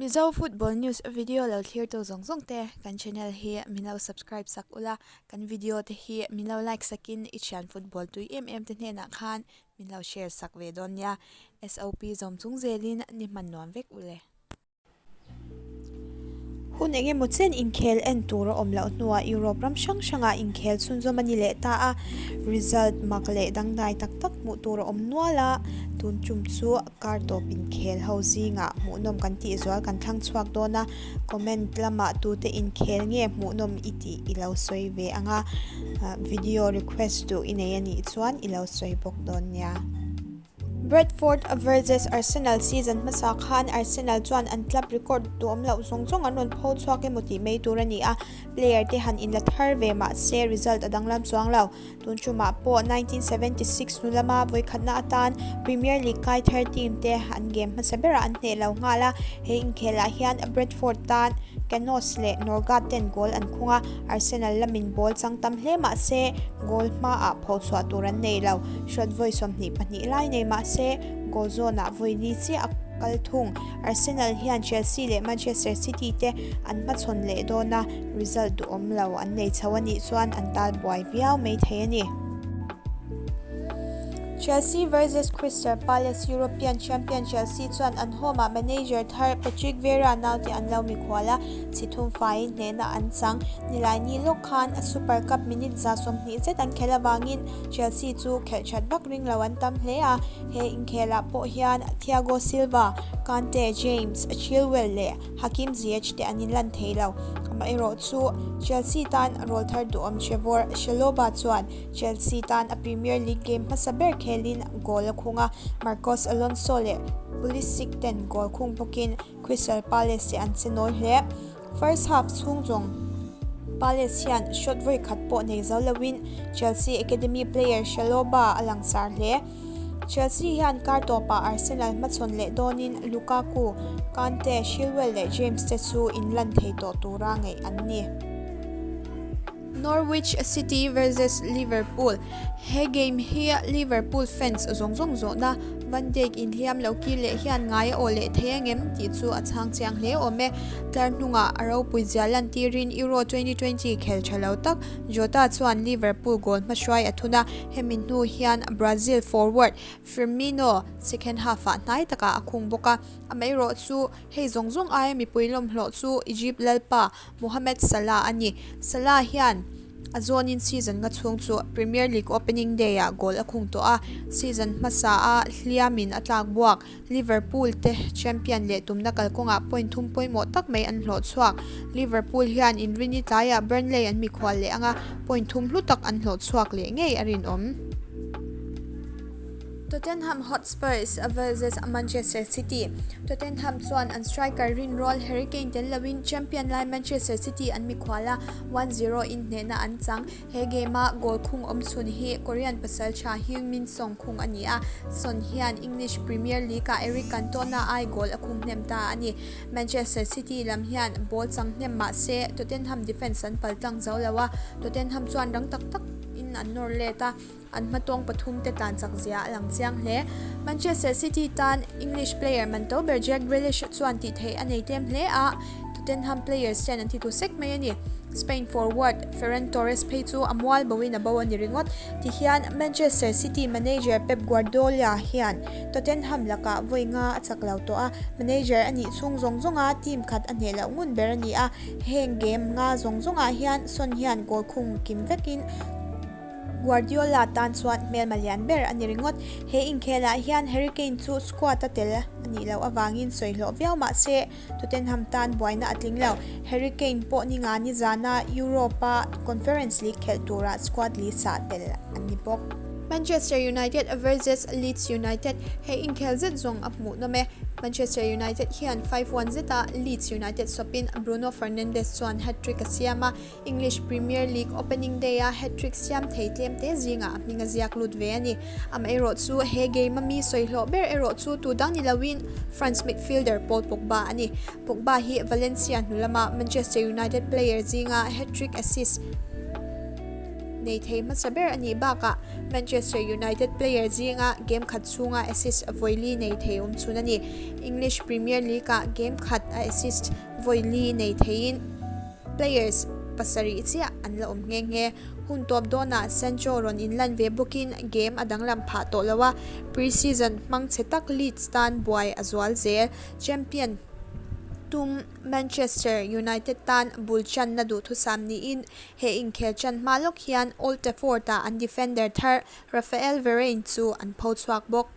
Mizo Football News video lo thlirtu zawng zawng te kan channel hi min lo subscribe sak ula, kan video te hi min lo like sakin i thian football tui em em te hnenah khan min lo share sak ve dawn nia. SOP zawm chung zelin ni hman nuam vek ule. Hun eng emaw chen inkhel en tur a awm loh hnuah Europe ram hrang hrangah inkhel chhunzawm a ni leh ta a, result mak leh dangdai tak tak hmuh tur a awm nual a, tun tum chu kar tawp inkhel ho zingah hmuhnawm kan tih zual kan thlang chhuak dawn a, comment lamah tute inkhel nge hmuhnawm i tih i lo sawi ve ang a, video request duh i nei a nih chuan i lo sawi bawk dawn nia. Bradford vs Arsenal season hmasa khan Arsenal chuan an club record duhawm loh zawng zawng an rawn pho chhuak emaw tih mai tur a ni a, player te han inla thar ve mah se result a danglam chuang lo. Tun tumah pawh 1976 hnu lama vawikhatna atan Premier League kai thar team te an game hmasa berah an hneh lo nghal a, he inkhelah hian Bradford tan Canos leh Norgaard ten goal an khung a, Arsenal lamin ball chang tam hle mah se goal hmaah phochhuah tur an nei lo. Shot vawi 22 lai nei mah se goal zawnah vawi li chiah a kal thung. Arsenal hian Chelsea leh Manchester City te an hmachhawn leh dawn a, result duhawm lo an nei chho a nih chuan an tal buai viau mai thei a ni. Chelsea vs Crystal Palace European champion Chelsea chuan an home-ah manager thar Patrick Vieira naute an lo mikhual a, Chhi thum faiin hnehna an chang. Nilaini lawk khan Super Cup minute 20 zet an khelh avangin Chelsea chu khelh that vak ring lo an tam hle a, he inkhelah pawh hian Thiago Silva, Kante, James, Chilwell leh Hakim Ziyech te an inlan thei lo. Amaherawhchu Chelsea tan rawl thar duhawm Trevor Chalobah chuan Chelsea tan a Premier League game hmasa ber khelin goal a khung a, Marcos Alonso leh Pulisic ten goal khung bawkin Crystal Palace te an che nawi hle. First half chhung zawng Palace hian shot vawi khat pawh nei zo loin Chelsea academy player Chalobah a langsar hle. Chelsea hian kar tawpah Arsenal hmachhawn leh dawnin Lukaku, Kante, Chilwell leh James te chu inlan thei tawh tura ngaih an ni. Norwich City vs Liverpool, He game hi Liverpool fans zawng zawng zawhna Van Dijk inhliam lo kir leh hian ngai a aw leh thei angem tih chu a chhang chiang hle awm e. Tlar hnungah a ropui zia lantirin Euro 2020 khel tha lo tak Jota chuan Liverpool goal hmahruai a thun a, hemi hnu hian Brazil forward Firmino second half-ah hnai takah a khung bawk a, amaherawh chu hei zawng zawng aia mipui lawmhlawh chu Egypt lalpa Mohamed Salah a ni. Salah hian a zawnin season nga chhung chu Premier League opening day-ah goal a khung tawh a, season hmasa a hliamin a tlak buak. Liverpool te champion leh tumna kalkawngah point thum pawimawh tak mai an hlawh chhuak. Liverpool hian Inrini tlaiah Burnley an mikhual leh anga point thum hlu tak an hlawh chhuak leh ngei a rinawm. Tottenham Hotspurs vs Manchester City, Tottenham chuan an striker rinrawl Harry Kane tel loin champion lai Manchester City an mikhual a, 1-0 in hnehna an chang. He game-a goal khung awm chhun hi Korean pasaltha Heung-min Son khung a ni a, Son hian English Premier League-ah Eric Cantona ai goal a khung hnem ta a ni. Manchester City lam hian ball chang hnem mah se Tottenham defence an paltlang zo lo a, Tottenham chuan rang tak takin an nawr let a. An hmatawng pathum te tlan chak zia a lang chiang hle. Manchester City tan English player man to ber Jack Grealish chuan tih theih a nei tlem hle a, Tottenham players ten an ti tu sek mai a ni. Spain forward Ferran Torres phei chu a mual boin a bo a ni ringawt. Tihian Manchester City manager Pep Guardiola hian Tottenham lakah vawi nga a chak lo tawh a, manager a nih chhung zawng zawnga team khat a hneh loh ngun ber a ni a, heng game nga zawng zawngah hian Son hian goal khung kim vekin Guardiola tan chuan hmelma lian ber a ni ringawt. He inkhelah hian Harry Kane chu squad a tel a nih loh avangin sawi hlawh viau mah se, Tottenham tan buaina a tling lo. Harry Kane pawh ni nga nizana Europa Conference League khelh tura squad list-ah tel an ni bawk. Manchester United vs Leeds United, He inkhel zet zawng a hmuhnawm e. Manchester United hian 5-1 zeta Leeds United sawpin Bruno Fernandes chuan hat-trick a siam a, English Premier League opening day-a hat-trick siam thei tlemte zingah a hming a ziak lut ve a ni. Amaherawh chu he game-a mi sawi hlawh ber erawh chu tu dang ni loin France midfielder Paul Pogba a ni. Pogba hi Valencia hnu lama Manchester United player zinga hat-trick assist. nei thei hmasa ber a nih bakah Manchester United player zinga game khat chhunga assist vawi li nei thei awmchhun a ni. English Premier League-ah game khat a assist vawi li nei theiin players pasarih chiah an la awm nghe nghe. Hun tawp dawnah Sancho rawn inlan ve bawkin game a danglam phah tawh lo a, pre-season hmang chhe tak Leeds tan buai a zual zel. Champion tum Manchester United tan bul channa duhthusam niin he inkhel chan hma lawk hian Old Trafford-ah an defender thar Raphael Varane chu an pho chhuak bawk.